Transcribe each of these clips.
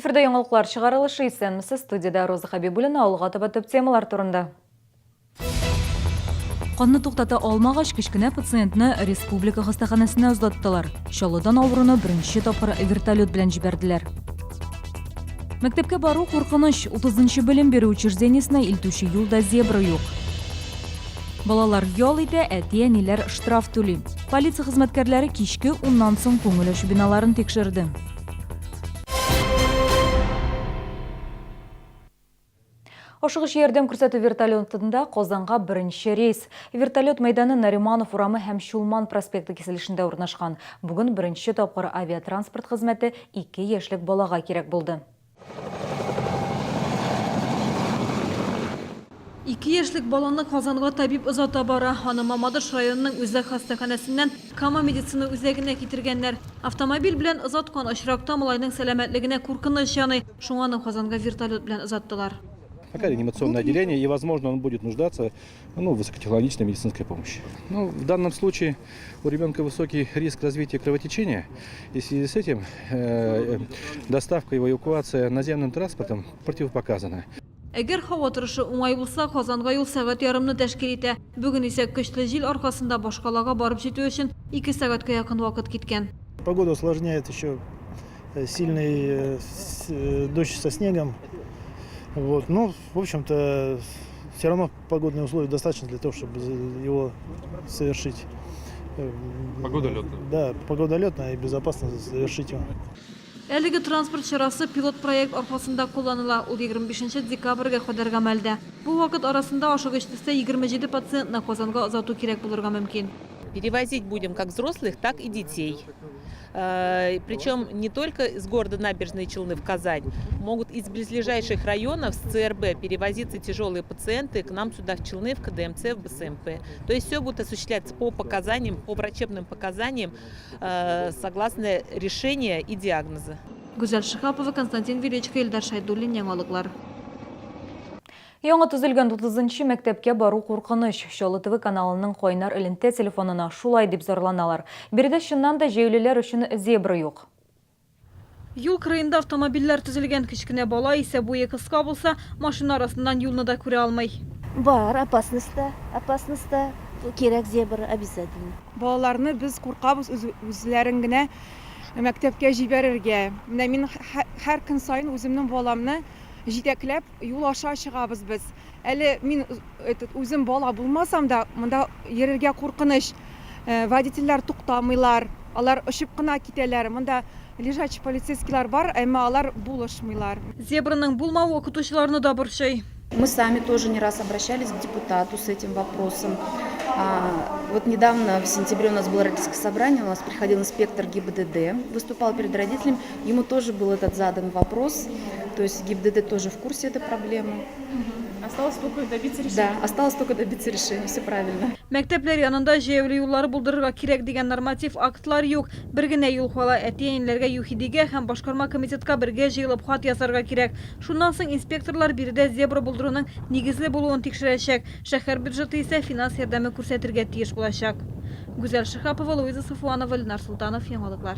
Эфирда яңалыклар чыгарылышы исәнмесез. Студиядә Роза Хәбибуллина алга таба төп темалар турында. Канны туктата алмагач, кечкенә пациентны республика хастаханәсенә озаттылар. Чаллыдан авыруны беренче тапкыр вертолет белән җибәрделәр. Мәктәпкә бару куркыныч. 30 нчы белем бирү учреждениесенә илтүче юлда зебра юк. Балалар ял итә, әти-әниләр штраф түли. Полиция хезмәткәрләре кичке уннан соң күңел ачу биналарын тикшерде. Ашыгыч ярдәм күрсәтү вертолетында Казанга беренче рейс. Вертолет мәйданы Нариманов урамы һәм Чулман проспекты киселешендә урнашкан. Бүген беренче тапкыр авиатранспорт хезмәте ике яшьлек балага кирәк булды. Ике яшьлек баланы Казанга табиб озата бара. Аны Мамадыш районының үзәк хастаханәсеннән Кама медицина үзәгенә китергәннәр. Автомобиль белән озаткан очракта малайның сәламәтлегенә куркыныч яный. Шуңа аны Казанга вертолет белән озаттылар. Пока реанимационное отделение, и, возможно, он будет нуждаться, ну, в высокотехнологичной медицинской помощи. Ну, в данном случае у ребенка высокий риск развития кровотечения, и в связи с этим э, доставка его эвакуация наземным транспортом противопоказана. Әгәр һава торышы уңай булса, Казанга юл сәгать ярымны тәшкил итә. Бүген исә көчле җил аркасында башкалага барып җитү өчен ике сәгатькә якын вакыт киткән. Погода усложняет еще э, сильный э, э, дождь со снегом. Вот. Ну, в общем-то, все равно погодные условия достаточно для того, чтобы его совершить. Погода летная. Да, погода летная и безопасно завершить его. Әлеге транспорт чарасы пилот проект аркасында кулланыла, ул 25 нче декабрьгә кадәр гамәлдә. Бу вакыт арасында ашыгыч төстә 27 пациентны Казанга озату кирәк булырга мөмкин. Перевозить будем как взрослых, так и детей. Причем не только из города Набережные Челны в Казань, могут из близлежащих районов с ЦРБ перевозиться тяжелые пациенты к нам сюда в Челны, в КДМЦ, в БСМП. То есть все будет осуществляться по показаниям, по врачебным показаниям, согласно решения и диагноза. Гүзәл Шиһапова, Константин Величко, Илдар Шәйдуллин, Яңалыклар. Яңа төзелгән 30 нчы мәктәпкә бару куркыныч. Чаллы ТВ каналының кайнар элемтә телефонына шулай дип зарланалар. Биредә чыннан да җәяүлеләр өчен зебра юк. Юл кырыенда автомобильләр төзелгән. Кечкенә бала исә, буе кыска булса, машина арасыннан юлны да күрә алмый. Бар, опасность та, опасность та, кирәк зебра обязательно. Балаларны без куркабыз үз үзләрен генә мәктәпкә җибәрергә. Менә мин һәр көн саен үземнең баламны җитәкләп юл аша чыгабыз без. Әле мин этот үзем бала булмасам да, монда йөрергә куркыныч. Водительләр туктамыйлар, алар очып кына китәләр. Монда лежачий полицейскийлар бар, әмма алар булышмыйлар. Зебраның булмавы укытучыларны да борчый. Мы сами тоже не раз обращались к депутату с этим вопросом. Вот недавно, в сентябре у нас было родительское собрание, у нас приходил инспектор ГИБДД, выступал перед родителями, ему тоже был этот задан вопрос, то есть ГИБДД тоже в курсе этой проблемы. Осталось только добиться решения. Да, осталось только добиться решения, все правильно. Мәктәпләр янында җәяүле юллары булдырырга кирәк дигән норматив актлар юк. Бер генә юл кала, әти-әниләргә ЮХИДИгә һәм башкарма комитетка бергә җыелып хат язарга кирәк. Шуннан соң инспекторлар биредә зебра булдыруның нигезле булуын тикшерәчәк. Шәһәр бюджеты исә финанс ярдәме күрсәтергә тиеш булачак. Гүзәл Шиһапова, Луиза Сафуанова, Ленар Солтанов, Яңалыклар.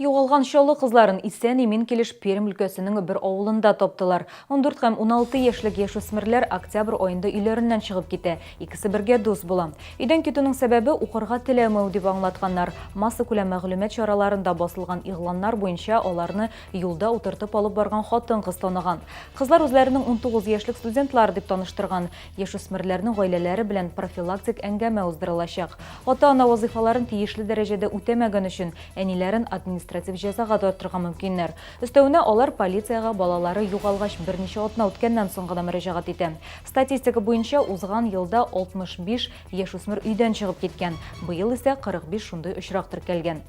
Югалган Чаллы кызларын исән-имин килеш Пермь өлкәсенең бер авылында таптылар. 14 һәм 16 яшьлек яшүсмерләр октябрь аенда өйләреннән чыгып китә. Икесе бергә дус була. Өйдән китүнең сәбәбе укырга теләмәү дип аңлатканнар. Массакүләм мәгълүмат чараларында басылган игъланнар буенча аларны юлда утыртып алып барган хатын-кыз таныган. Кызлар үзләренең 19 яшьлек студентлар дип таныштырган. Яшүсмерләрнең гаиләләре белән профилактик әңгәмә уздырылачак. Ата-ана вазыйфаларын тиешле дәрәҗәдә үтәмәгән өчен әниләрен административ җәзага тартырга мөмкиннәр. Өстәвенә, алар полициягә балалары югалгач берничә атна үткәннән соң гына мөрәҗәгать итә. Статистика буенча, узган елда 65 яшүсмер өйдән чыгып киткән, быел исә 45 шундый очрак теркәлгән.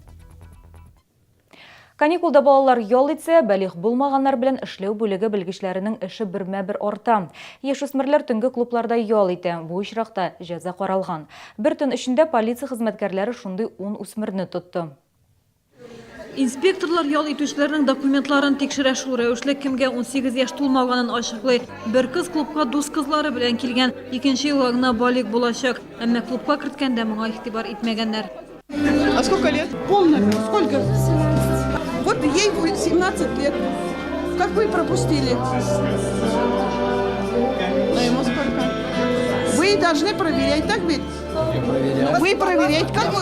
Каникулда балалар ял итсә, балигъ булмаганнар белән эшләү бүлеге белгечләренең эше бермә-бер арта. Яшүсмерләр төнге клубларда ял итә, бу очракта җәза каралган. Бер төн эчендә полиция хезмәткәрләре шундый ун үсмерне тотты. Инспекторлар ял итүчеләрнең документларын тикшерә, шул рәвешле кемгә 18 яшь тулмаганын ачыклый. Бер кыз клубка дус кызлары белән килгән, икенче елга гына балигъ булачак. Әмма клубка керткәндә моңа игътибар итмәгәннәр. А сколько лет? Полная. Сколько? Вот ей 17 лет. Как вы пропустили? А ему сколько? Вы должны проверять, так ведь? Вы проверяете. Как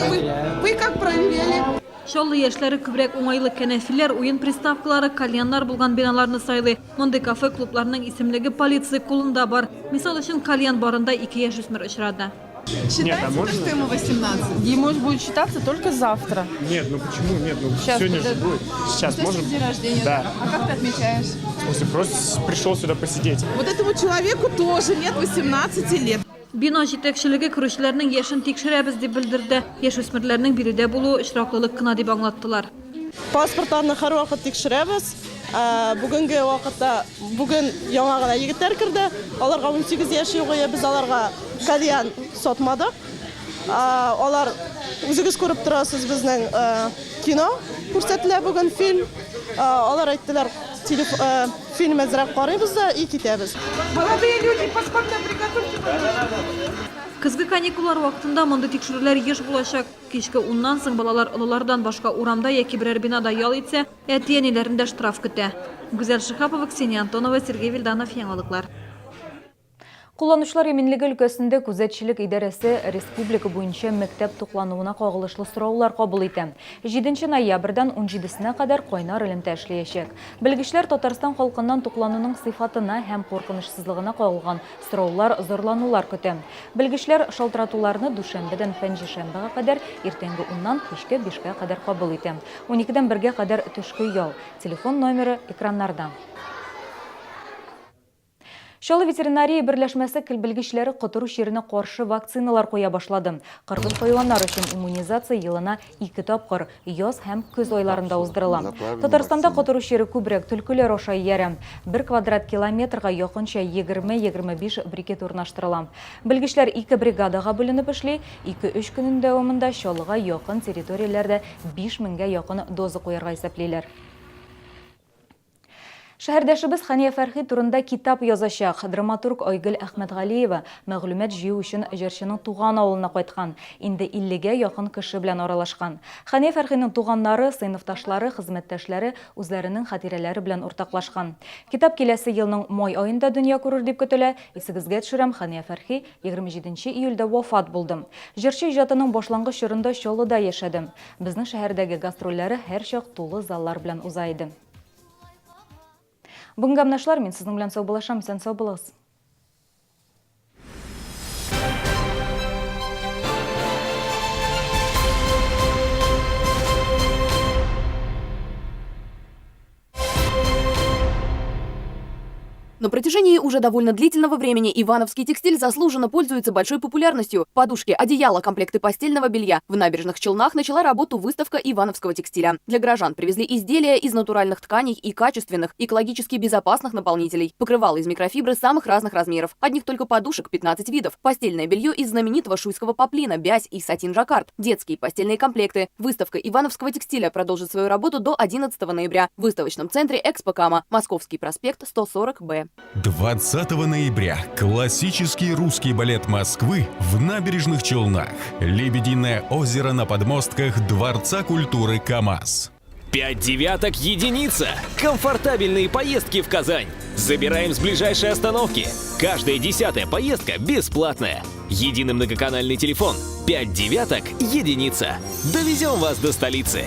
вы как проверяли? Чаллы яшьләре күбрәк уңайлы кәнәфиләр, уен приставкалары, кальяннар булган биналарны сайлый. Мондый кафе, клубларның исемлеге полиция кулында бар. Мисал өчен, кальян барында ике яшүсмер очрады. Считается, а можно? что ему 18? Ему будет считаться только завтра. Нет, ну почему? Нет, ну Сейчас, сегодня же подожди. будет. Сейчас Что можем? день рождения? Да. А как ты отмечаешь? В смысле, просто пришел сюда посидеть. Вот этому человеку тоже нет 18 лет. Бина җитәкчелеге керүчеләрнең яшен тикшерәбез дип белдерде. Яшүсмерләрнең биредә булуы очраклылык кына дип аңлаттылар. Паспортларны һәрвакыт тикшерәбез. Бүгенге вакытта бүген яңа гына егетләр керде. Аларга 18 яшь юк, без аларга кальян сатмадык. Алар үзегез күреп торасыз, безнең кино күрсәтелә бүген, фильм. Алар әйттеләр, фильм әзрәк карыйбыз да и китәбез. Молодые люди, паспорта приготовьте, пожалуйста. Көзге каникуллар вакытында мондый тикшерүләр еш булачак. Кичке уннан соң балалар олылардан башка урамда яки берәр бинада ял итсә, әти-әниләрен дә штраф көтә. Гүзәл Шиһапова, Ксения Антонова, Сергей Вильданов, Яңалыклар. Кулланучылар иминлеге өлкәсендә күзәтчелек идарәсе республика буенча мәктәп туклануына кагылышлы сораулар кабул итә. 7 ноябрьдән 17-сенә кадәр кайнар элемтә эшләячәк. Белгечләр Татарстан халкыннан туклануның сыйфатына һәм куркынычсызлыгына кагылган сораулар, зарланулар көтә. Белгечләр шалтыратуларны дүшәмбедән пәнҗешәмбегә кадәр иртәнге 10-нан кичке 5-кә кадәр кабул итә. 12-дән 1-гә кадәр төшке ял. Телефон номеры экраннарда. Чаллы ветеринария берләшмәсе белгечләре котыру чиренә каршы вакциналар куя башлады. Кыргый хайваннар өчен иммунизация елына 2 тапкыр яз һәм көз айларында уздырыла. Татарстанда котыру чире күбрәк төлкеләр аша иярә. 1 квадрат километрга якынча 20-25 брикет урнаштырыла. Белгечләр 2 бригадага бүленеп эшли. 2-3 көнен дәвамында Чаллыга якын территорияләрдә 5000гә якын доза куярга исәплиләр. Шәһәрдәшебез Хәния Фәрхи турында китап язачак. Драматург Айгөл Әхмәтгалиева мәгълүмат җыю өчен җырчының туган авылына кайткан. Инде 50гә якын кеше белән аралашкан. Хәния Фәрхинең туганнары, сыйныфташлары, хезмәттәшләре үзләренең хатирәләре белән уртаклашкан. Китап киләсе елның май аенда дөнья күрер дип көтелә. Исегезгә төшерәм, Хәния Фәрхи 27 июльдә вафат булды. Җырчы иҗатының башлангыч чорында Чаллыда яшәде. Безнең шәһәрдәге гастрольләре һәрчак тулы заллар белән уза иде. Бүгенге амнашлар, мин сезнең белән саубуллашам, исән сау булыгыз. На протяжении уже довольно длительного времени ивановский текстиль заслуженно пользуется большой популярностью. Подушки, одеяла, комплекты постельного белья. В Набережных Челнах начала работу выставка ивановского текстиля. Для горожан привезли изделия из натуральных тканей и качественных, экологически безопасных наполнителей. Покрывало из микрофибры самых разных размеров. Одних только подушек 15 видов. Постельное белье из знаменитого шуйского поплина, бязь и сатин-жаккард. Детские постельные комплекты. Выставка ивановского текстиля продолжит свою работу до 11 ноября в выставочном центре «Экспо Кама». Московский проспект, 140Б. 20 ноября классический русский балет Москвы в Набережных Челнах. Лебединое озеро на подмостках Дворца культуры КАМАЗ. 5 девяток единица. Комфортабельные поездки в Казань. Забираем с ближайшей остановки. Каждая 10-я поездка бесплатная. Единый многоканальный телефон. 5 девяток единица. Довезем вас до столицы.